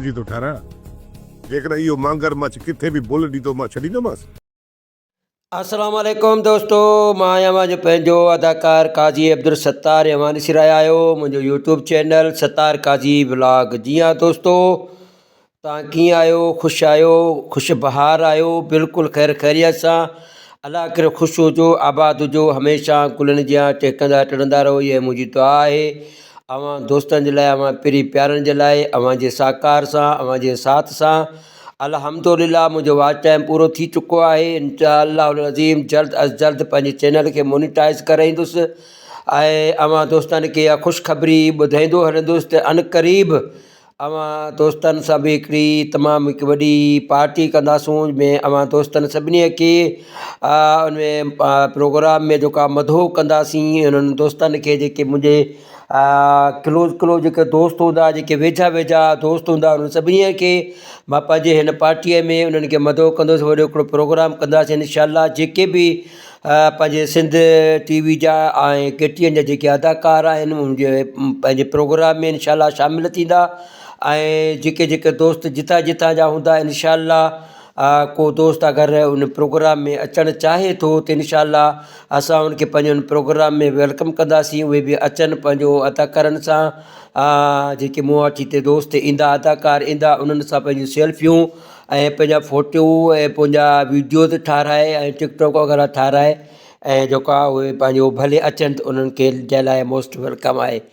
مرضي ٿو ٺهرايان. جيڪڏهن اهو مانگر مڇ ڪٿي به بل ڏيندو مان ڇڏيندومانس. السلام عليڪم دوستو مان آهيان اوهان جو پنهنجو اداڪار قاضي عبدالستار ۽ اوهان ڏسي رهيا آهيو منهنجو YouTube channel Sattar Qazi vlog. جي ها دوستو توهان ڪيئن آهيو خوش آهيو خوش بهار آهيو بلڪل خير خيريت سان الله ڪري خوش هجو آباد هجو هميشه گلن جيان ٽهڪندا ٽڙندا رهو اها منهنجي دعا آهي اوهان دوستن جي لاء اوهان پرين پيارن جي لاء اوهان جي سهڪار سان اوهان جي ساٿ سان الحمدلله منهنجو واچ ٽائيم پورو ٿي چڪو آهي انشاء الله العظيم جلد از جلد پنهنجي چينل کي مونيٽائز ڪرائيندس ۽ اوهان دوستن کي اها خوشخبري ٻڌائيندو هلندس ته عنقريب اوهان دوستن سان به هڪڙي تمام هڪ وڏي پارٽي ڪنداسون ۾ اوهان دوستن سڀني کي ان ۾ پروگرام ۾ جيڪو آهي مدعو ڪنداسين انهن دوستن کي جيڪي منهنجي ڪلوز ڪلوز جيڪي دوست هوندا جيڪي ويجها ويجها دوست هوندا انهن سڀني کي مان پنهنجي هن پارٽيء ۾ انهن کي مدعو ڪندس وڏو هڪڙو پروگرام ڪنداسين انشاء الله جيڪي به پنهنجي سنڌ ٽي وي جا ۽ ڪي ٽي اين جا جيڪي اداڪار آهن منهنجي پنهنجي پروگرام ۾ انشاء الله شامل ٿيندا ۽ جيڪي جيڪي دوست جتان جتان جا هوندا انشاء الله ڪو دوست اگر ان پروگرام ۾ اچڻ چاهي ٿو ته انشاء الله اسان ان کي پنهنجي ان پروگرام ۾ welcome ڪنداسين اهي به اچن پنهنجو اداڪارن سان جيڪي مون وٽ هتي دوست ايندا اداڪار ايندا انهن سان پنهنجون سيلفيون ۽ پنهنجا فوٽو ۽ پنهنجا ويڊيوز ٺاراهي ۽ ٽڪ ٽاڪ وغيره ٺاراهي ۽ جيڪو آهي اهي پنهنجو ڀلي اچن ته انهن کي جنهن لاء موسٽ welcome آهي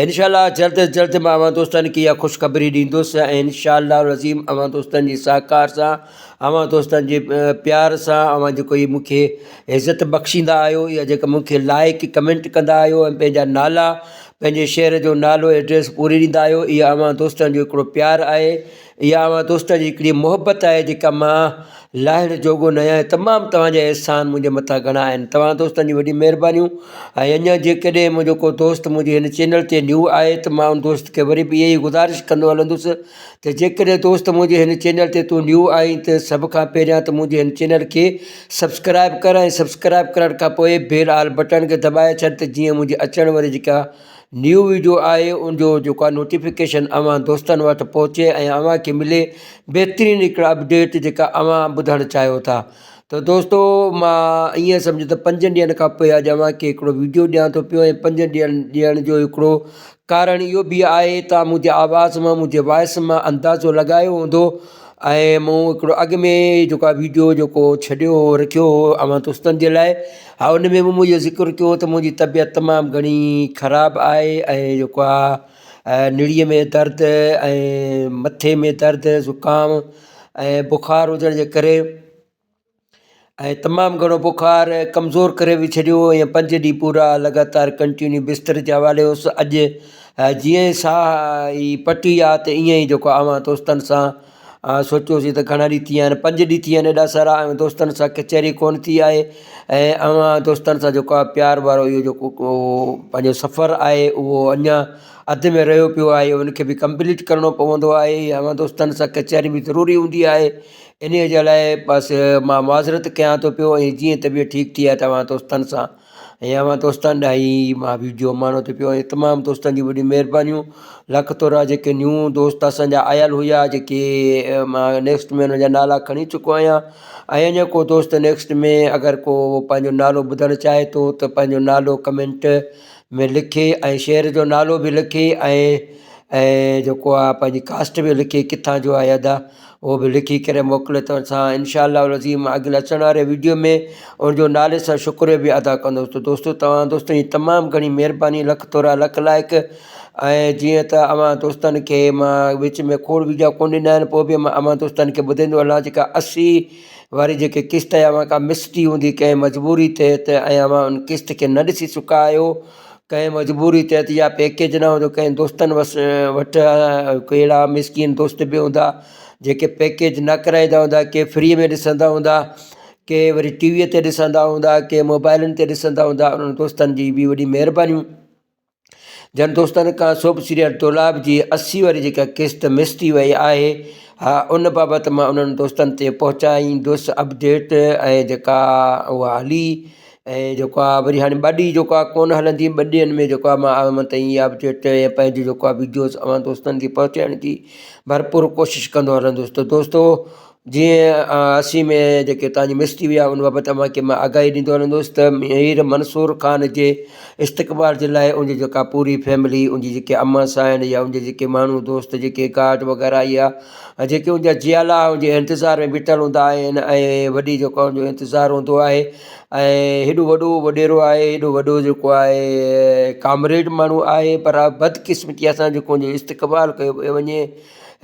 انشاء الله جلد از جلد مان اوهان دوستن کي اها خوشخبري ڏيندس ۽ انشاء الله العظيم اوهان دوستن جي سهڪار سان اوهان دوستن جي پيار سان اوهان جيڪو هي مون کي عزت بخشيندا آهيو يا جيڪا مون کي لائڪ ڪمينٽ ڪندا آهيو ۽ پنهنجا نالا پنهنجي شهر جو نالو ايڊريس پوري ڏيندا آهيو اها اوهان دوستن جو هڪڙو پيار آهي اها اوهان دوستن جي هڪڙي محبت آهي جيڪا مان لاهڻ جوڳو نه آهيان تمام توهان جا احسان منهنجي مٿان گهڻا آهن توهان دوستن جون وڏيون مهربانيون ۽ اڃا جيڪڏهن منهنجو ڪو دوست منهنجي هن چينل تي نيو آهي ته مان ان دوست کي وري به اها ئي گذارش ڪندو هلندس ته جيڪڏهن دوست منهنجي هن چينل تي تون نيو آهين ته سڀ کان پهريان ته منهنجي هن چينل کي سبسڪرائب ڪر ۽ سبسڪرائب ڪرڻ کان پوء بيل آل بٽڻ کي دٻائي ڇڏ ته جيئن منهنجي اچڻ واري جيڪا نيو ويڊيو آهي ان جو جيڪو آهي نوٽيفڪيشن اوهان دوستن وٽ پهچي ۽ اوهان کي ملي بهترين هڪڙا اپڊيٽ جيڪا اوهان ٻڌڻ چاهيو ٿا ته دوستو مان ائين سمجهو ته پنجن ڏينهن کان پوء اڄ اوهان کي هڪڙو ويڊيو ڏيان ٿو پيو ۽ پنجن ڏينهن ڏيڻ جو هڪڙو ڪارڻ اهو به آهي ته منهنجي آواز مان منهنجي وائس مان اندازو لڳايو هوندو ۽ مون هڪڙو اڳ ۾ جيڪو آهي ويڊيو جيڪو ڇڏيو هو رکيو هو اوهان دوستن جي لاء ها ان ۾ به مون اهو ذڪر ڪيو ته منهنجي طبيعت تمام گهڻي خراب آهي ۽ جيڪو آهي نڙيء ۾ درد ۽ مٿي ۾ درد زڪام ۽ بخار هجڻ جي ڪري ۽ تمام گهڻو بخار ڪمزور ڪري به ڇڏيو ۽ پنج ڏينهن پورا لڳاتار ڪنٽينيو بستر جي حوالي هئس اڄ جيئن ئي ساهه ئي پٽي آهي ته ائين ئي جيڪو آهي اوهان دوستن سان سوچيوسين ته گهڻا ڏينهن ٿي ويا آهن پنج ڏينهن ٿي ويا آهن ايڏا سارا ۽ دوستن سان ڪچهري ڪونه ٿي آهي ۽ اوهان دوستن سان جيڪو آهي پيار وارو اهو جيڪو پنهنجو سفر آهي اهو اڃا اڌ ۾ رهيو پيو آهي ان کي به ڪمپليٽ ڪرڻو پوندو آهي اوهان دوستن سان ڪچهري به ضروري هوندي آهي انهيء جي لاء بس مان معذرت ڪيان ٿو پيو ۽ جيئن طبيعت ٺيڪ ٿي آهي ته اوهان دوستن سان ۽ اوهان دوستن ڏانهن ئي مان ويڊيو اماڻو ٿي پيو ۽ تمام دوستن جون وڏيون مهربانيون لک ٿورا جيڪي نيو دوست اسان جا آيل هيا جيڪي مان نيڪسٽ ۾ انهن جا نالا کڻي چڪو آهيان ۽ اڃا ڪو دوست نيڪسٽ ۾ اگر ڪو پنهنجو نالو ٻڌڻ چاهي ٿو ته پنهنجو نالو ڪمينٽ ۾ لکي ۽ شهر جو نالو به لکي ۽ ۽ جيڪو آهي پنهنجي ڪاسٽ به لکي ڪٿان جو آهي ادا اهو به لکي ڪري موڪلي ته اسان انشاء الله العظيم اڳلي اچڻ واري ويڊيو ۾ ان جو نالي سان شڪريو به ادا ڪندس ته دوستو توهان دوستن جي تمام گهڻي مهرباني لک ٿورا لک لائق ۽ جيئن ته اوهان دوستن کي مان وچ ۾ کوڙ ويڊيا ڪونه ڏنا آهن پوء به مان اوهان دوستن کي ٻڌائيندو هلان جيڪا 80 واري جيڪي قسط آهي اوهان کان مس ٿي هوندي ڪنهن مجبوري تحت ۽ اوهان ان قسط کي نه ڏسي سڪا آهيو ڪنهن مجبوري تحت يا پيڪيج نه هوندو ڪنهن دوستن وس وٽ ڪي اهڙا مسڪين دوست به هوندا جيڪي پيڪيج نه ڪرائيندا هوندا ڪي فري ۾ ڏسندا هوندا ڪي وري ٽي ويء تي ڏسندا هوندا ڪي موبائلن تي ڏسندا هوندا انهن دوستن جي به وڏي مهربانيون جن دوستن کان سوپ سيريل دولاب جي 80 واري جيڪا قسط مس ٿي وئي آهي ها ان بابت مان انهن دوستن تي پهچائيندس اپڊيٽ ۽ جيڪا اها هلي. ۽ جيڪو آهي وري هاڻي ٻه ڏينهن جيڪو آهي ڪونه هلندي ٻه ڏينهن ۾ جيڪو آهي مان اوهان تائين اها اپڊيٽ ۽ پنهنجو جيڪو آهي وڊيوز اوهان دوستن کي پهچائڻ جي ڀرپور ڪوشش ڪندو رهندس ته دوستو جيئن اسي ۾ جيڪي تان جي مس ٿي وئي آهي ان بابت اوهان کي مان آگاهي ڏيندو رهندس ته مير منصور خان جي استقبال جي لاء ان جي جيڪا پوري فيملي ان جي جيڪي امان سائڻ يا ان جي جيڪي ماڻهو دوست جيڪي گارڊ وغيره يا جيڪي ان جا جيالا ان جي انتظار ۾ بيٺل هوندا آهن ۽ وڏي جيڪو ان جو انتظار هوندو آهي ۽ هيڏو وڏو وڏيرو آهي هيڏو وڏو جيڪو آهي ڪامريڊ ماڻهو آهي پر بدقسمتي سان جيڪو ان جو استقبال ڪيو پيو وڃي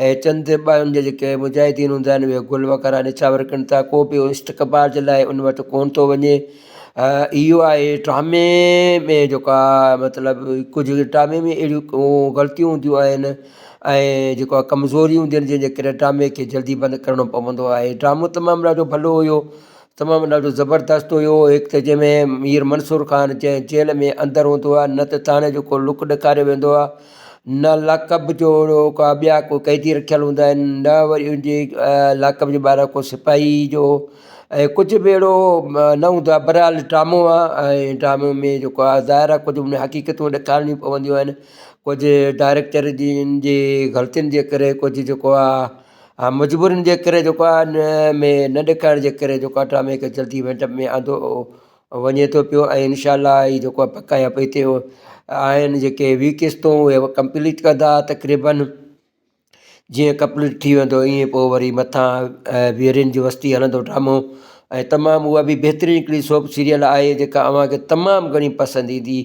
۽ چند ٻين جا جيڪي مجاهدين هوندا آهن اهي گل وغيره نڇاور ڪن ٿا ڪو به استقبال جي لاء ان وٽ ڪونه ٿو وڃي اهو آهي ڊرامي ۾ جيڪو آهي مطلب ڪجهه ڊرامي ۾ اهڙيون غلطيون هونديون آهن ۽ جيڪو آهي ڪمزوريون هونديون آهن جنهن جي ڪري ڊرامي کي جلدي بند ڪرڻو پوندو آهي ڊرامو تمام ڏاڍو ڀلو هيو تمام ڏاڍو زبردست هيو هڪ ته جنهن ۾ مير منصور خان جنهن جيل ۾ اندر هوندو آهي نه ته ٿاڻي جو ڪو لڪ ڏيکاريو ويندو آهي نه لاڪ اپ جو ڪا ٻيا ڪو قيدي رکيل هوندا آهن نه وري ان جي لاڪ اپ جي ٻاهران ڪو سپاهي جو ۽ ڪجهه به اهڙو نه هوندو آهي بهرحال ڊرامو آهي ۽ ڊرامي ۾ جيڪو آهي ظاهر آهي ڪجهه ان ۾ حقيقتون ڏيکارڻيون پونديون آهن ڪجهه ڊائريڪٽر جي جي غلطين جي ڪري ڪجهه جيڪو آهي مجبورين جي ڪري جيڪو آهي ان ۾ نه ڏيکارڻ جي ڪري جيڪو آهي ڊرامي کي جلدي ونڊ اپ ۾ آندو وڃي ٿو پيو ۽ انشاء الله هي جيڪو آهي بقايا پئي ٿيو آهن جيڪي وي قسطون اهي ڪمپليٽ ڪندا تقريبن جيئن ڪمپليٽ ٿي ويندو ائين پوء وري مٿان ويرين جي وستي هلندو ڊرامو ۽ تمام اها به بهترين هڪڙي سوپ سيريل آهي جيڪا اوهان کي تمام گهڻي پسند ايندي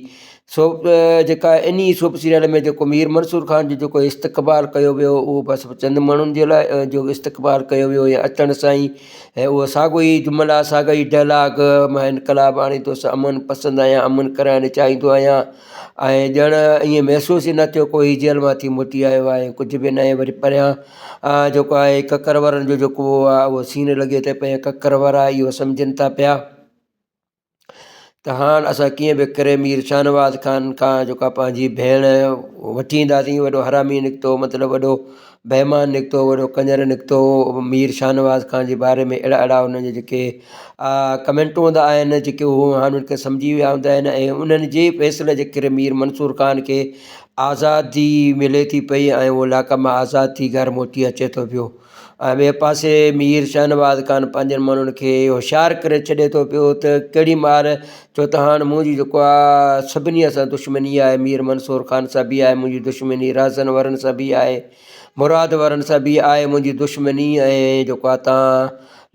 سوپ جيڪا انهي سوپ سيريل ۾ جيڪو مير منصور خان جو جيڪو استقبال ڪيو ويو اهو بس چند ماڻهن جي لاء جو استقبال ڪيو ويو يا اچڻ سان ئي ۽ اهو ساڳيو ئي جملا ساڳيا ئي ڊائلاگ مان انقلاب آڻيندس امن پسند آهيان امن ڪرائڻ چاهيندو آهيان ۽ ڄڻ ائين محسوس ئي نه ٿيو ڪو هي جيل مان ٿي موٽي آيو آهي ڪجهه به ناهي وري پريان جيڪو آهي ڪڪر وارن جو جيڪو آهي اهو سين لڳي ٿو پئي ڪڪر وارا اهو سمجهن ٿا پيا ته هاڻ اسان ڪيئن به ڪري مير شاهنواز خان کان جيڪا پنهنجي ڀيڻ وٺي اينداسين وڏو حرامي نڪتو مطلب وڏو بيمان نڪتو وڏو ڪڃر نڪتو مير شاهنواز خان جي باري ۾ اهڙا اهڙا انهن جا جيڪي ڪمينٽ هوندا آهن جيڪي هو هاڻ انهن کي سمجهي ويا هوندا آهن ۽ انهن جي فيصلي جي ڪري مير منصور خان کي آزادي ملي ٿي پئي ۽ اهو لاڪ مان آزاد ٿي گهر موٽي اچي ٿو پيو ۽ ٻئي پاسي مير شاهنواز خان پنهنجن ماڻهن کي هوشيار ڪري ڇڏي ٿو پيو ته ڪهڙي مهل ڇو ته هاڻ منهنجي جيڪو آهي سڀني سان دشمني آهي مير منصور خان سان به آهي منهنجي دشمني رازن وارن سان به آهي مراد وارن سان به آهي منهنجي دشمني ۽ جيڪو آهي تان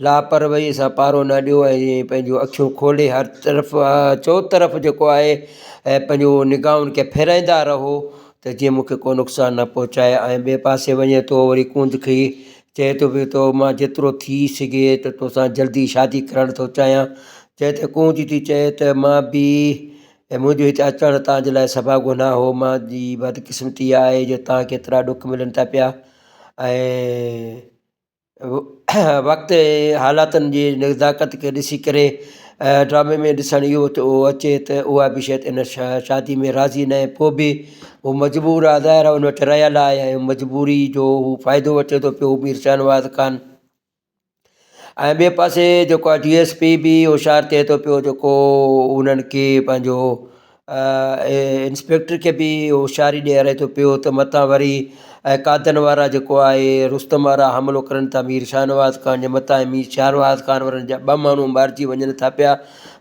لاپرواهي سان پارو نه ڏيو ۽ پنهنجون اکيون کولي هر طرف چوطرف جيڪو آهي ۽ پنهنجو نگاهن کي ڦيرائيندا رهو ته جيئن مون کي ڪو نقصان نه پهچائي ۽ ٻئي پاسي وڃي ٿو وري ڪونج کي چئي ٿو پيو ته مان جيترو ٿي سگهي ته توسان جلدي شادي ڪرڻ ٿو چاهيان جنهن تي ڪونج ٿي چئي ته مان به منهنجو هتي اچڻ توهان جي لاء سڀاڳو نه هو مان جي بدقسمتي آهي جو توهان کي ايترا ڏک ملن ٿا پيا ۽ وقت ۽ حالاتن جي نزاڪت کي ڏسي ڪري ڊرامي ۾ ڏسڻ اهو ٿو اچي ته اها به شايد ان شادي ۾ راضي نه آهي پوءِ به هو مجبور آهي ظاهر آهي ان وٽ رهيل آهي ۽ مجبوري جو هو فائدو وٺي ٿو پيو مير شاهنواز خان ۽ ٻئي پاسي جيڪو آهي ڊي ايس پي به هوشيار ٿئي ٿو پيو جيڪو انهن کي پنهنجو انسپيڪٽر کي به هوشياري ڏياري ٿو پيو ته متان وري قادن وارا جيڪو آهي رستم وارا حملو ڪرن ٿا مير شاهنواز خان جي متان ۽ مير شاهنواز خان وارن جا ٻه ماڻهو مارجي وڃن ٿا پيا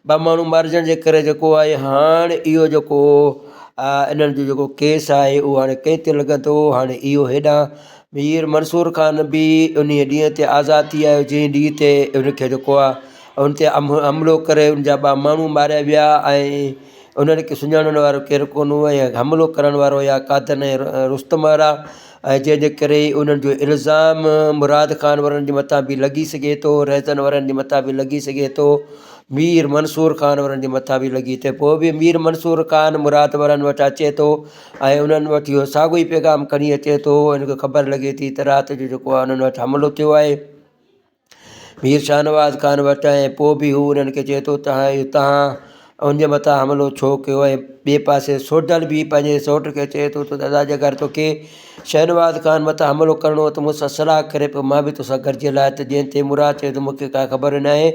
ٻه ماڻهو مارجڻ جي ڪري جيڪو آهي هاڻ اهو جيڪو انهن جو جيڪو ڪيس آهي اهو هاڻي ڪنهن تي لڳندو هاڻي اهو هيڏانهن مير منصور خان به انهيء ڏينهن تي آزاد ٿي آيو جنهن ڏينهن تي ان کي جيڪو آهي ان تي حملو ڪري ان جا ٻه ماڻهو ماريا ويا ۽ انهن کي سڃاڻڻ وارو ڪير ڪونه هو ۽ حملو ڪرڻ وارو يا قادن ۽ رستم وارا ۽ جنهن جي ڪري انهن جو الزام مراد خان وارن جي مٿان به لڳي سگهي ٿو رهزن وارن جي مٿان به لڳي سگهي ٿو مير منصور خان وارن جي مٿان به لڳي ٿي پوء به مير منصور خان مراد وارن وٽ اچي ٿو ۽ انهن وٽ اهو ساڳيو ئي پيغام کڻي اچي ٿو ان کي خبر لڳي ٿي ته رات جو جيڪو آهي انهن وٽ حملو ٿيو آهي مير شاهنواز خان وٽ ۽ پوء به هو انهن کي چئي ٿو ته توهان ان جي مٿان حملو ڇو ڪيو ۽ ٻئي پاسي سوڍل به پنهنجي سئوٽ کي چئي ٿو ته دادا جيڪر توکي شاهنواز خان مٿان حملو ڪرڻو هو ته مون سان صلاح ڪري پوء مان به توسان گڏجي لاء ته جنهن تي مراد چئي ٿو مون کي ڪا خبر ناهي.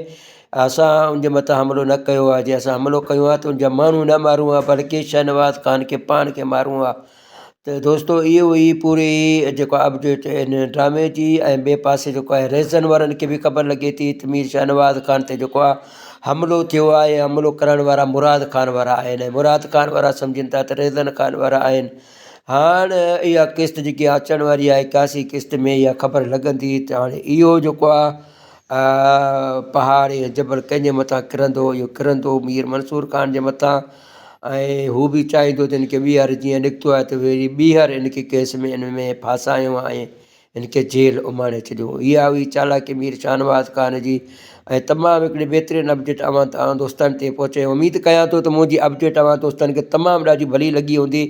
اسان ان جي مٿان حملو نه ڪيو آهي جي اسان حملو ڪيو آهي ته ان جا ماڻهو نه مارون ها بلڪه شاهنواز خان کي پاڻ کي مارون ها ته دوستو اهو هئي پوري جيڪو اپڊيٽ ان ڊرامي جي ۽ ٻئي پاسي جيڪو آهي ريزن وارن کي به خبر لڳي ٿي ته مير شاهنواز خان تي جيڪو آهي حملو ٿيو آهي حملو ڪرڻ وارا مراد خان وارا آهن ۽ مراد خان وارا سمجهن ٿا ته ريزن خان وارا آهن هاڻ اها قسط جيڪي اچڻ واري آهي 81 قسط ۾ اها خبر لڳندي ته هاڻي اهو جيڪو آهي پهاڙ يا جبل ڪنهن جي مٿان ڪرندو اهو ڪرندو مير منصور خان جي مٿان ۽ هو به چاهيندو ته هن کي ٻيهر جيئن نڪتو آهي ته وري ٻيهر هن کي ڪيس ۾ ان ۾ ڦاسايون ۽ هن کي جيل اماڻي ڇڏيون. اها هئي چالاڪي مير شاهنواز خان جي ۽ تمام هڪڙي بهترين اپڊيٽ اوهان توهان دوستن تي پهچائي اميد ڪيان ٿو ته منهنجي اپڊيٽ اوهان دوستن کي تمام ڏاڍي ڀلي لڳي هوندي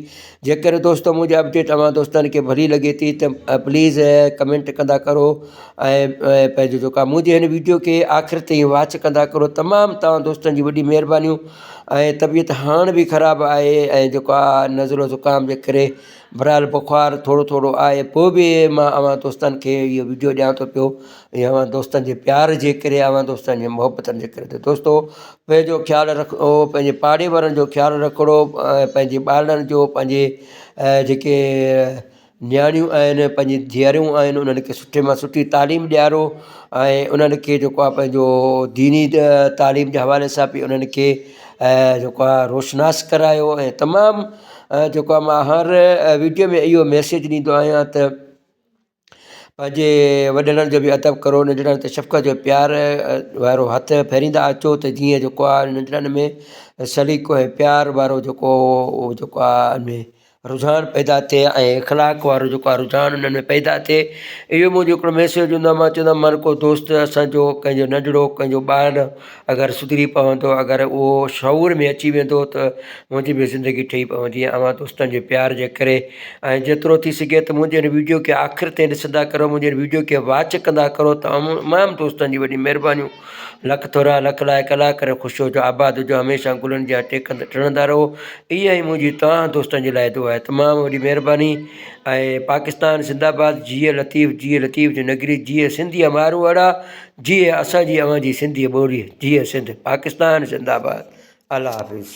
جيڪڏهن دوستو منهنجي اپڊيٽ اوهان دوستن کي ڀلي لڳي ٿي ته پليز ڪمينٽ ڪندا ڪرو ۽ پنهنجو جيڪا منهنجي هن ويڊيو کي آخر تائين واچ ڪندا ڪرو تمام توهان دوستن جي وڏي مهربانيون ۽ طبيعت هاڻ به خراب آهي ۽ جيڪو آهي نزلو زڪام جي ڪري بھرحال بخار ٿورو ٿورو آهي پوء به مان اوهان دوستن کي اهو وڊيو ڏيان ٿو پيو ۽ اوهان دوستن جي پيار جي ڪري اوهان دوستن جي محبتن جي ڪري ته دوستو پنهنجو خيال رکو پنهنجي پاڙي وارن جو خيال رکڻو پنهنجي ٻارڙن جو پنهنجي جيڪي نياڻيون آهن پنهنجي ڌيئرون آهن انهن کي سٺي مان سٺي تعليم ڏيارو ۽ انهن کي جيڪو آهي پنهنجو ديني تعليم جي حوالي سان به انهن کي جيڪو آهي روشناس ڪرايو ۽ تمام جيڪو آهي مان هر ويڊيو ۾ اهو ميسيج ڏيندو آهيان ته پنهنجي وڏڙن جو به ادب ڪرو ننڍڙن تي شفقت جو پيار وارو هٿ ڦيريندا اچو ته جيئن جيڪو آهي ننڍڙن ۾ سليقو ۽ پيار وارو جيڪو جيڪو آهي ان ۾ رجحان پيدا ٿئي ۽ اخلاق وارو جيڪو آهي رجحان انهن ۾ پيدا ٿئي اهو منهنجو هڪڙو ميسيج هوندو آهي مان چوندو آهيان من ڪو دوست اسانجو ڪنهن جو ننڍڙو ڪنهن جو ٻار اگر سڌري پوندو اگر اهو شعور ۾ اچي ويندو ته منهنجي به زندگي ٺهي پوندي اوهان دوستن جي پيار جي ڪري ۽ جيترو ٿي سگهي ته منهنجي هن ويڊيو کي آخر تائين ڏسندا ڪرو منهنجي هن ويڊيو کي واچ ڪندا ڪرو تمام دوستن جي وڏي مهربانيون لک ٿورا لک لائق الله ڪري خوش هجو آباد هجو هميشه گلن جيان ٽيڪند ٽڙندا رهو اها ئي منهنجي توهان دوستن جي لاء دعا آهي تمام وڏي مهرباني ۽ پاڪستان زنده باد جيئي لطيف جيئي لطيف جي نگري جيئي سنڌي ماروئڙا جيئي اسان جي اوهان جي سنڌي ٻولي جيئي سنڌ پاڪستان زنده باد الله حافظ.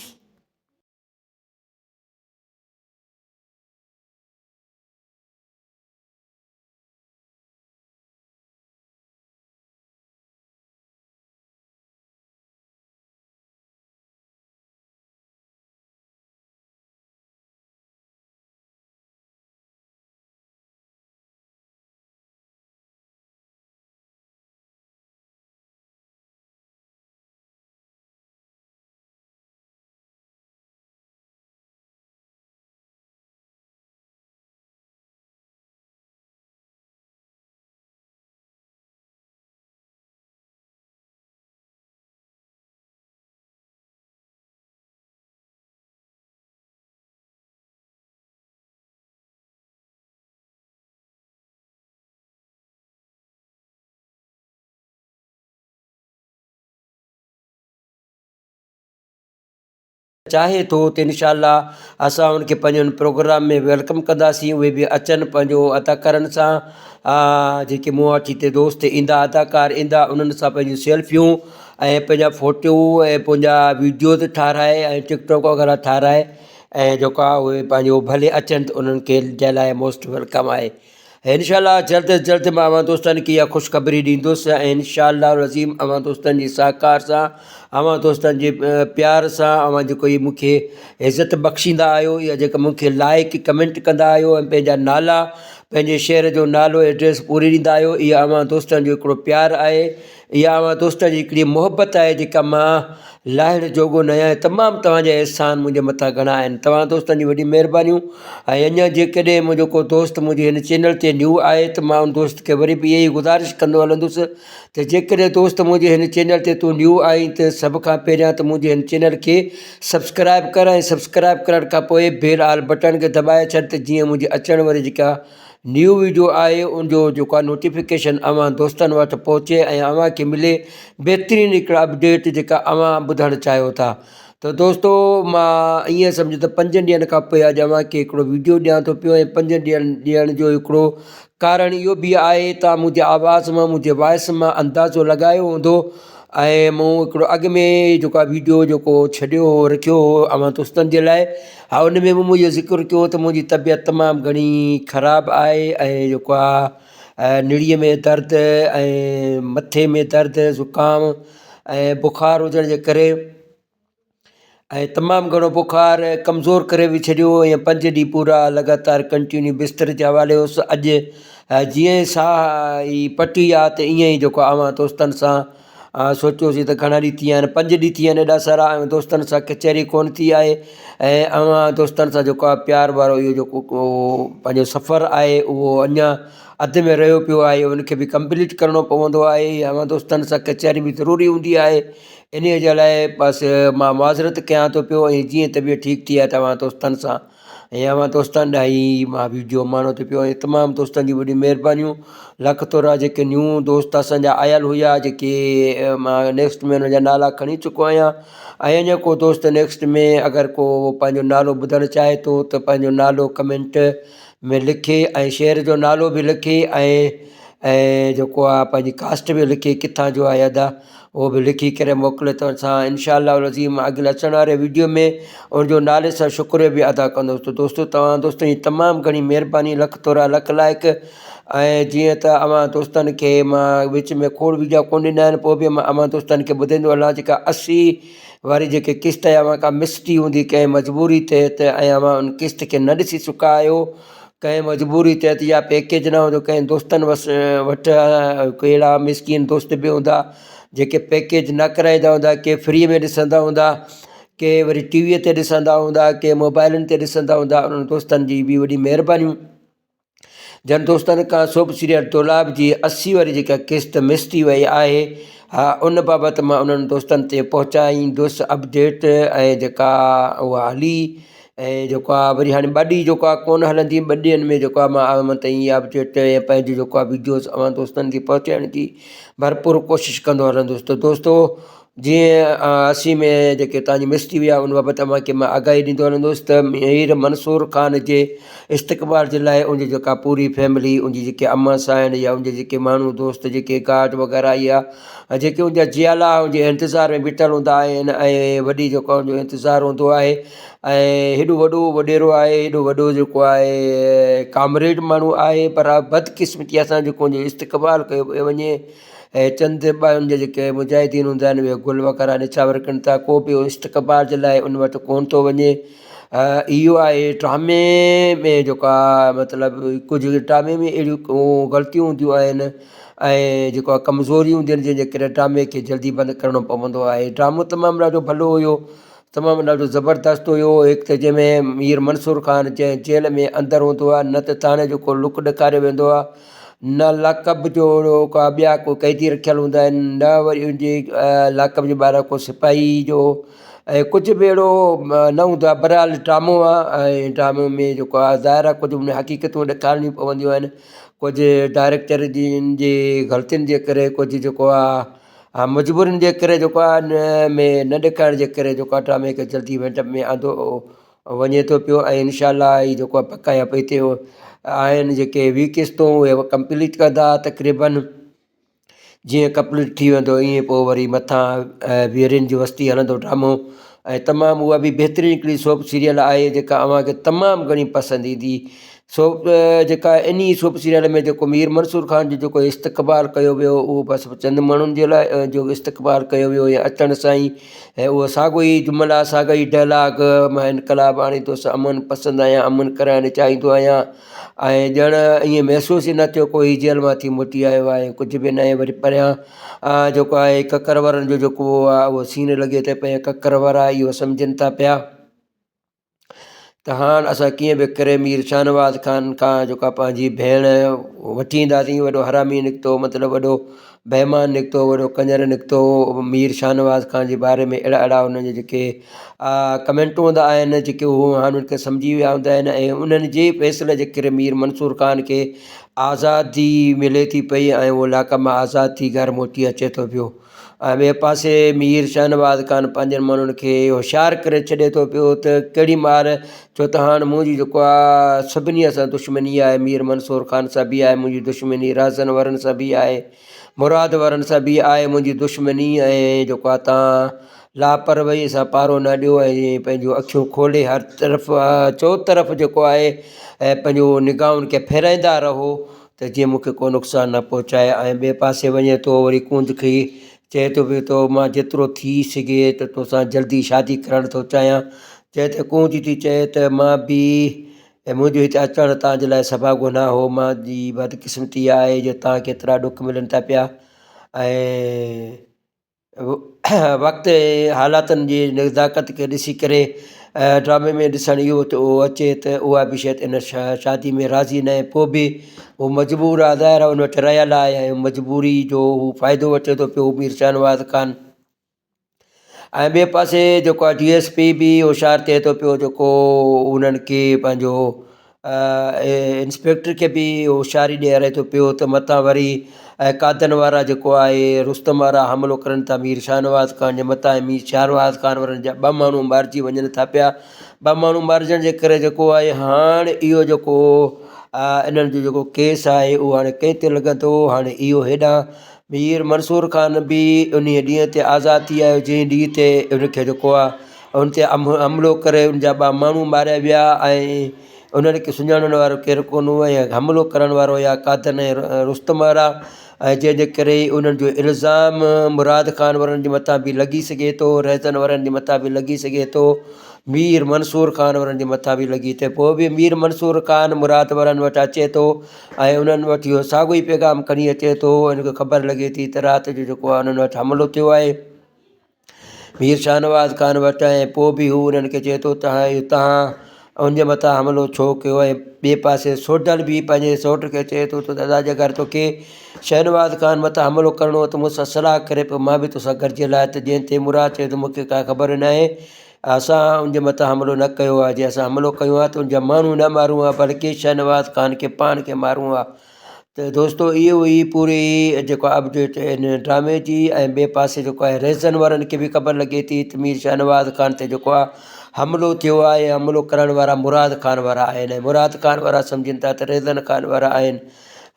چاهي ٿو ته انشاء الله اسان ان کي پنهنجي ان پروگرام ۾ welcome ڪنداسين اهي به اچن پنهنجو اداڪارن سان جيڪي مون وٽ هتي دوست ايندا اداڪار ايندا انهن سان پنهنجون سيلفيون ۽ پنهنجا فوٽو ۽ پنهنجا ويڊيوز ٺاراهي ۽ ٽڪ ٽاڪ وغيره ٺاراهي ۽ جيڪو آهي اهي پنهنجو ڀلي اچن ته انهن کي جي لاء موسٽ welcome آهي انشاء الله جلد از جلد مان اوهان دوستن کي اها خوشخبري ڏيندس ۽ انشاء الله العظيم اوهان دوستن جي سهڪار سان اوهان دوستن جي پيار سان اوهان جيڪو هي مون کي عزت بخشيندا آهيو يا جيڪا مون کي لائڪ ڪمينٽ ڪندا آهيو ۽ پنهنجا نالا پنهنجي شهر جو نالو ايڊريس پوري ڏيندا آهيو اها اوهان دوستن جو هڪڙو پيار آهي اها اوهان دوستن جي هڪڙي محبت آهي جيڪا مان لاهڻ جوڳو نه آهيان تمام توهان جا احسان منهنجي مٿان گهڻا آهن توهان دوستن جون وڏيون مهربانيون ۽ اڃا جيڪڏهن منهنجو ڪو دوست منهنجي هن چينل تي نيو آهي ته مان ان دوست کي وري به اها ئي گذارش ڪندو هلندس ته جيڪڏهن دوست منهنجي هن چينل تي تون نيو آهين ته سڀ کان پهريان ته منهنجي هن چينل کي سبسڪرائب ڪر ۽ سبسڪرائب ڪرڻ کان پوء بيل آل بٽڻ کي دٻائي ڇڏ ته جيئن منهنجي اچڻ واري جيڪا نيو ويڊيو آهي ان جو جيڪو آهي نوٽيفڪيشن اوهان دوستن وٽ پهچي ۽ اوهان کي ملي بهترين هڪڙا اپڊيٽ جيڪا اوهان ٻڌڻ چاهيو ٿا ته دوستو مان ائين سمجهو ته پنجن ڏينهن کان پوء اڄ اوهان کي هڪڙو ويڊيو ڏيان ٿو پيو ۽ پنجن ڏينهن ڏيڻ جو هڪڙو ڪارڻ اهو به آهي ته منهنجي آواز مان منهنجي وائس مان اندازو لڳايو هوندو. ۽ مون هڪڙو اڳ ۾ جيڪو آهي ويڊيو جيڪو ڇڏيو هو رکيو هو اوهان دوستن جي لاء ها ان ۾ به مون اهو ذڪر ڪيو ته منهنجي طبيعت تمام گهڻي خراب آهي ۽ جيڪو آهي نڙيء ۾ درد ۽ مٿي ۾ درد زڪام ۽ بخار هجڻ جي ڪري ۽ تمام گهڻو بخار ڪمزور ڪري به ڇڏيو ۽ پنج ڏينهن پورا لڳاتار ڪنٽينيو بستر جي حوالي هوس اڄ جيئن ئي ساهه ئي پٽي آ ته ائين ئي جيڪو اوهان دوستن سان سوچيوسين ته گهڻا ڏينهن ٿي ويا آهن پنج ڏينهن ٿي ويا آهن ايڏا سارا ۽ دوستن سان ڪچهري ڪونه ٿي آهي ۽ اوهان دوستن سان جيڪو آهي پيار وارو اهو جيڪو پنهنجو سفر آهي اهو اڃا اڌ ۾ رهيو پيو آهي ان کي به ڪمپليٽ ڪرڻو پوندو آهي اوهان دوستن سان ڪچهري به ضروري هوندي آهي انهيء جي لاء بس مان معذرت ڪيان ٿو پيو ۽ جيئن طبيعت ٺيڪ ٿي آهي ته اوهان دوستن سان ۽ اوهان دوستن ڏانهن ئي مان ويڊيو اماڻو ٿو پيو ۽ تمام دوستن جون وڏيون مهربانيون لک ٿورا جيڪي نيو دوست اسان جا آيل هيا جيڪي مان نيڪسٽ ۾ انهن جا نالا کڻي چڪو آهيان ۽ اڃا ڪو دوست نيڪسٽ ۾ اگر ڪو پنهنجو نالو ٻڌڻ چاهي ٿو ته پنهنجو نالو ڪمينٽ ۾ لکي ۽ شهر جو نالو به لکي ۽ ۽ جيڪو آهي پنهنجي ڪاسٽ به لکي ڪٿان جو آهي ادا اهو به لکي ڪري موڪلي ته اسان انشاء الله العظيم اڳلي اچڻ واري ويڊيو ۾ ان جو نالي سان شڪريو به ادا ڪندس ته دوستو توهان دوستن جي تمام گهڻي مهرباني لک ٿورا لک لائق ۽ جيئن ته اوهان دوستن کي مان وچ ۾ کوڙ ويڊيا ڪونه ڏنا آهن پوء به مان اوهان دوستن کي ٻڌائيندو هلان جيڪا 80 واري جيڪي قسط آهي اوهان کان مس ٿي هوندي ڪنهن مجبوري تحت ۽ اوهان ان قسط کي نه ڏسي سڪا آهيو ڪنهن مجبوري تحت يا پيڪيج نه هوندو ڪنهن دوستن وس وٽ اهڙا مسڪين دوست به هوندا جيڪي پيڪيج نه ڪرائيندا هوندا ڪي فري ۾ ڏسندا هوندا ڪي وري ٽي ويء تي ڏسندا هوندا ڪي موبائلن تي ڏسندا هوندا انهن دوستن جي به وڏي مهربانيون جن دوستن کان سوپ سيريل دولاب جي 80 واري جيڪا قسط مس ٿي وئي آهي ها ان بابت مان انهن دوستن تي پهچائيندس اپڊيٽ ۽ جيڪا اها هلي ۽ جيڪو آهي وري هاڻي ٻه ڏينهن جيڪو آهي ڪونه هلندي ٻه ڏينهن ۾ جيڪو آهي مان اوهان تائين اها اپڊيٽ ۽ پنهنجي جيڪو آهي وڊيوز اوهان دوستن کي پهچائڻ جي ڀرپور ڪوشش ڪندو رهندس ته دوستو جيئن 80 ۾ جيڪي توهان جي مس ٿي وئي آهي ان بابت اوهان کي مان آگاهي ڏيندو رهندس ته مير منصور خان جي استقبال جي لاء ان جي جيڪا پوري فيملي ان جي جيڪي اما سائڻ يا ان جي جيڪي ماڻهو دوست جيڪي گارڊ وغيره يا جيڪي ان جا جيالا ان جي انتظار ۾ بيٺل هوندا آهن ۽ وڏي جيڪو ان جو انتظار هوندو آهي ۽ هيڏو وڏو وڏيرو آهي هيڏو وڏو جيڪو آهي ڪامريڊ ماڻهو آهي پر بدقسمتي سان جيڪو ان جو استقبال ڪيو پيو وڃي ۽ چند ٻه ان جا جيڪي مجاهدين هوندا آهن اهي گل وغيره نڇاور ڪن ٿا ڪو به استقبال جي لاء ان وٽ ڪونه ٿو وڃي اهو آهي ڊرامي ۾ جيڪو آهي مطلب ڪجهه ڊرامي ۾ اهڙيون غلطيون هونديون آهن ۽ جيڪو آهي ڪمزوريون هونديون آهن جنهن جي ڪري ڊرامي کي جلدي بند ڪرڻو پوندو آهي ڊرامو تمام ڏاڍو ڀلو هيو تمام ڏاڍو زبردست هيو هڪ ته جنهن ۾ مير منصور خان جنهن جيل ۾ اندر هوندو آهي نه ته ٿاڻي جو ڪو لڪ ڏيکاريو ويندو آهي نه لاڪ اپ جو ڪا ٻيا ڪو قيدي رکيل هوندا آهن نه وري ان جي لاڪ اپ جي ٻاهران ڪو سپاهي جو ۽ ڪجهه به اهڙو نه هوندو آهي بهرحال ڊرامو آهي ۽ ڊرامي ۾ جيڪو آهي ظاهر آهي ڪجهه ان ۾ حقيقتون ڏيکارڻيون پونديون آهن ڪجهه ڊائريڪٽر جي جي غلطين جي ڪري ڪجهه جيڪو آهي مجبورين جي ڪري جيڪو آهي ان ۾ نه ڏيکارڻ جي ڪري جيڪو آهي ڊرامي کي جلدي ونڊ اپ ۾ آندو وڃي ٿو پيو ۽ انشاء الله هي جيڪو آهي پڪا يا پئي آهن جيڪي وي قسطون اهي ڪمپليٽ ڪندا تقريبن جيئن ڪمپليٽ ٿي ويندو ائين پوء وري مٿان ويرين جي وستي هلندو ڊرامو ۽ تمام اها به بهترين هڪڙي سوپ سيريل آهي جيڪا اوهان کي تمام گهڻي پسند ايندي سوپ جيڪا انهي سوپ سيريل ۾ جيڪو مير منصور خان جو جيڪو استقبال ڪيو ويو اهو بس چند ماڻهن جي لاء جو استقبال ڪيو ويو يا اچڻ سان ئي ۽ اهو ساڳو ئي جملا ساڳا ئي ڊائلاگ مان انقلاب آڻيندس امن پسند آهيان امن ڪرائڻ چاهيندو آهيان ۽ ڄڻ ائين محسوس ئي نه ٿيو ڪو هي جيل مان ٿي موٽي آيو آهي ڪجهه به ناهي وري پريان جيڪو آهي ڪڪر وارن جو جيڪو آهي اهو سين لڳي ٿو پيو ڪڪر وارا اهو سمجهن ٿا پيا ته هاڻ اسان ڪيئن به ڪري مير شاهنواز خان کان جيڪا پنهنجي ڀيڻ وٺي اينداسين وڏو حرامي نڪتو مطلب وڏو بيمان نڪتو وڏو ڪڃر نڪتو مير شاهنواز خان جي باري ۾ اهڙا اهڙا انهن جا جيڪي ڪمينٽون هوندا آهن جيڪي هو هاڻ انهن کي سمجهي ويا هوندا آهن ۽ انهن جي فيصلي جي ڪري مير منصور خان کي آزادي ملي ٿي پئي ۽ اهو لاڪ مان آزاد ٿي گهر موٽي اچي ٿو پيو ۽ ٻئي پاسي مير شاهنواز خان پنهنجن ماڻهن کي هوشيار ڪري ڇڏي ٿو پيو ته ڪهڙي مهل ڇو ته هاڻ منهنجي جيڪو آهي سڀني سان دشمني آهي مير منصور خان سان به آهي منهنجي دشمني رازن وارن سان به آهي. مراد وارن سان به آهي منهنجي دشمني ۽ جيڪو آهي تان لاپرواهي سان پارو نه ڏيو ۽ پنهنجون اکيون کولي هر طرف چو طرف جيڪو آهي ۽ پنهنجو نگاهن کي ڦيرائيندا رهو ته جيئن مون کي ڪو نقصان نه پهچائي ۽ ٻئي پاسي وڃي ٿو وري ڪونج کي چئي ٿو پيو ته مان جيترو ٿي سگهي ته توسان جلدي شادي ڪرڻ ٿو چاهيان جنهن تي ڪونج ٿي چئي ته مان به ۽ منهنجو هتي اچڻ توهان جي لاء سڀاڳو نه هو. مان جي بدقسمتي آهي جو توهان کي ايترا ڏک ملن ٿا پيا ۽ وقت ۽ حالاتن جي نزاڪت کي ڏسي ڪري ڊرامي ۾ ڏسڻ اهو ٿو اچي ته اها به شايد ان شادي ۾ راضي ناهي پوء به هو مجبور آهي ظاهر آهي ان وٽ رهيل آهي ۽ مجبوري جو هو فائدو وٺي ٿو پيو مير شاهنواز خان. ۽ ٻئي پاسي جيڪو آهي ڊي ايس پي به هوشيار ٿئي ٿو پيو جيڪو انهن کي پنهنجو انسپيڪٽر کي به هوشياري ڏياري ٿو پيو ته متان وري قادن وارا جيڪو آهي رستم وارا حملو ڪرن ٿا مير شاهنواز خان جي متان ۽ مير شاهنواز خان وارن جا ٻه ماڻهو مارجي وڃن ٿا پيا ٻه ماڻهو مارجڻ جي ڪري جيڪو آهي هاڻ اهو جيڪو انهن جو جيڪو ڪيس آهي اهو هاڻي ڪنهن تي لڳندو هاڻي اهو هيڏانهن مير منصور خان به انهيء ڏينهن تي آزاد ٿي آيو، جنهن ڏينهن تي ان کي جيڪو آهي ان تي حملو ڪري ان جا ٻه ماڻهو ماريا ويا ۽ انهن کي سڃاڻڻ وارو ڪير ڪونه هو ۽ حملو ڪرڻ وارو يا قادن ۽ رستم وارا ۽ جنهن جي ڪري انهن جو الزام مراد خان وارن جي مٿان به لڳي سگهي ٿو، رهزن وارن جي مٿان به لڳي سگهي ٿو. مير منصور خان وارن جي مٿان به لڳي ٿي پوء به مير منصور خان مراد وارن وٽ اچي ٿو ۽ انهن وٽ اهو ساڳيو ئي پيغام کڻي اچي ٿو هن کي خبر لڳي ٿي ته رات جو جيڪو آهي انهن وٽ حملو ٿيو آهي مير شاهنواز خان وٽ ۽ پوء به هو انهن کي چئي ٿو ته توهان ان جي مٿان حملو ڇو ڪيو ۽ ٻئي پاسي سوڍل به پنهنجي سئوٽ کي چئي ٿو ته دادا جيڪر توکي شاهنواز خان مٿان حملو ڪرڻو هو ته مون سان صلاح ڪري پوء مان به توسان گڏجي لاء ته جنهن تي مراد چئي ٿو مون کي ڪا خبر ناهي اسان ان جي مٿان حملو نه ڪيو آهي، جي اسان حملو ڪيون ها ته ان جا ماڻهو نه مارون ها بلڪه شاهنواز خان کي پاڻ کي مارون ها ته دوستو اهو هئي پوري جيڪو اپڊيٽ ان ڊرامي جي ۽ ٻئي پاسي جيڪو آهي ريزن وارن کي به خبر لڳي ٿي ته مير شاهنواز خان تي جيڪو آهي حملو ٿيو آهي حملو ڪرڻ وارا مراد خان وارا آهن ۽ مراد خان وارا سمجهن ٿا ته ريزن خان وارا آهن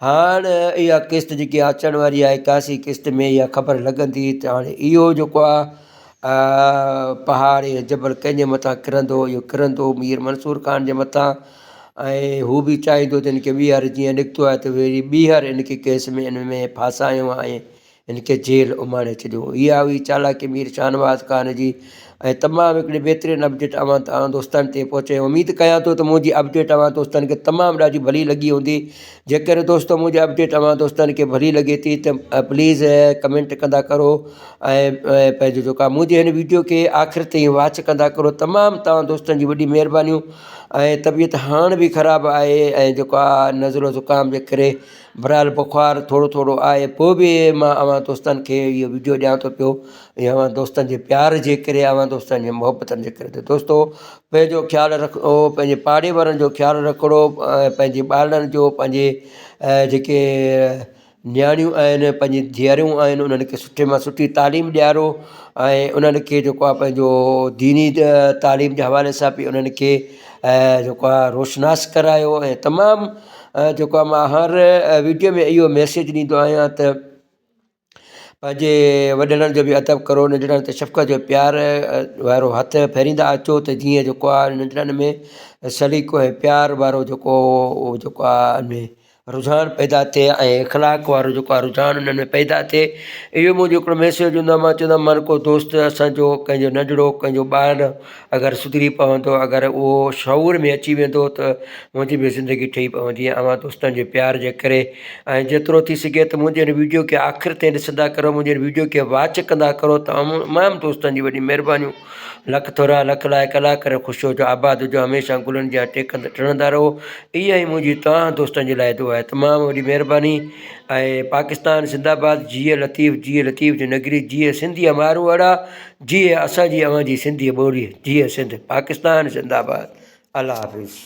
هاڻ اها قسط جيڪي اچڻ واري آهي ايڪاسي قسط ۾ اها خبر لڳندي ته هاڻي اهو جيڪو آهي پهاڙ يا جبل ڪنهن جي مٿان ڪرندو اهو ڪرندو مير منصور خان جي مٿان ۽ هو به چاهيندو ته هن کي ٻيهر جيئن نڪتو آهي ته وري ٻيهر هن کي ڪيس ۾ ان ۾ ڦاسايون ۽ هن کي جيل اماڻي ڇڏيون اها هئي چالاڪي مير شاهنواز خان جي ۽ تمام هڪڙي بهترين اپڊيٽ اوهان توهان دوستن تي پهچائي اميد ڪيان ٿو ته منهنجي اپڊيٽ اوهان دوستن کي تمام ڏاڍي ڀلي لڳي هوندي جيڪڏهن دوستو منهنجي اپڊيٽ اوهان دوستن کي ڀلي لڳي ٿي ته پليز ڪمينٽ ڪندا ڪرو ۽ پنهنجو جيڪو آهي منهنجي هن ويڊيو کي آخر تائين واچ ڪندا ڪرو تمام توهان دوستن جي وڏي مهربانيون ۽ طبيعت هاڻ به خراب آهي ۽ جيڪو آهي نزلو زڪام جي ڪري بھرحال بخار ٿورو ٿورو آهي پوء به مان اوهان دوستن کي اهو ويڊيو ڏيان ٿو پيو ۽ اوهان دوستن جي پيار جي ڪري اوهان دوستن جي محبتن جي ڪري ته دوستو پنهنجو خيال رکو پنهنجي پاڙي وارن جو خيال رکڻو پنهنجي ٻارڙن جو پنهنجي جيڪي نياڻيون آهن پنهنجي ڌيئرون آهن انهن کي سٺي مان سٺي تعليم ڏيارو ۽ انهن کي جيڪو آهي پنهنجو ديني تعليم جي حوالي سان به انهن کي جيڪو آهي روشناس ڪرايو ۽ تمام جيڪو آهي مان هر ويڊيو ۾ اهو ميسيج ڏيندو آهيان ته پنهنجي وڏڙن جو به ادب ڪرو ننڍڙن تي شفقت جو پيار وارو هٿ ڦيريندا اچو ته جيئن جيڪو آهي ننڍڙن ۾ سليقو ۽ پيار وارو جيڪو جيڪو آهي ان ۾ رجحان پيدا ٿئي ۽ اخلاق وارو جيڪو آهي رجحان انهن ۾ پيدا ٿئي اهو منهنجو هڪڙو ميسيج هوندو آهي مان چوندو آهيان من ڪو دوست اسانجو ڪنهن جو ننڍڙو ڪنهن جو ٻار اگر سڌري پوندو اگر اهو شعور ۾ اچي ويندو ته منهنجي به زندگي ٺهي پوندي اوهان دوستن جي پيار جي ڪري ۽ جيترو ٿي سگهي ته منهنجي هن ويڊيو کي آخر تائين ڏسندا ڪرو منهنجي هن ويڊيو کي واچ ڪندا ڪرو تمام دوستن جي وڏي مهربانيون لک ٿورا لک لائق الله ڪري خوش هجو آباد هجو هميشه گلن جيان ٽيڪند ٽڙندا رهو اها ئي منهنجي توهان دوستن جي لاء دعا آهي تمام وڏي مهرباني ۽ پاڪستان زنده باد جيئي لطيف جيئي لطيف جي نگري جيئي سنڌي ماروئڙا جيئي اسان جي اوهان جي سنڌي ٻولي جيئي سنڌ پاڪستان زنده باد الله حافظ.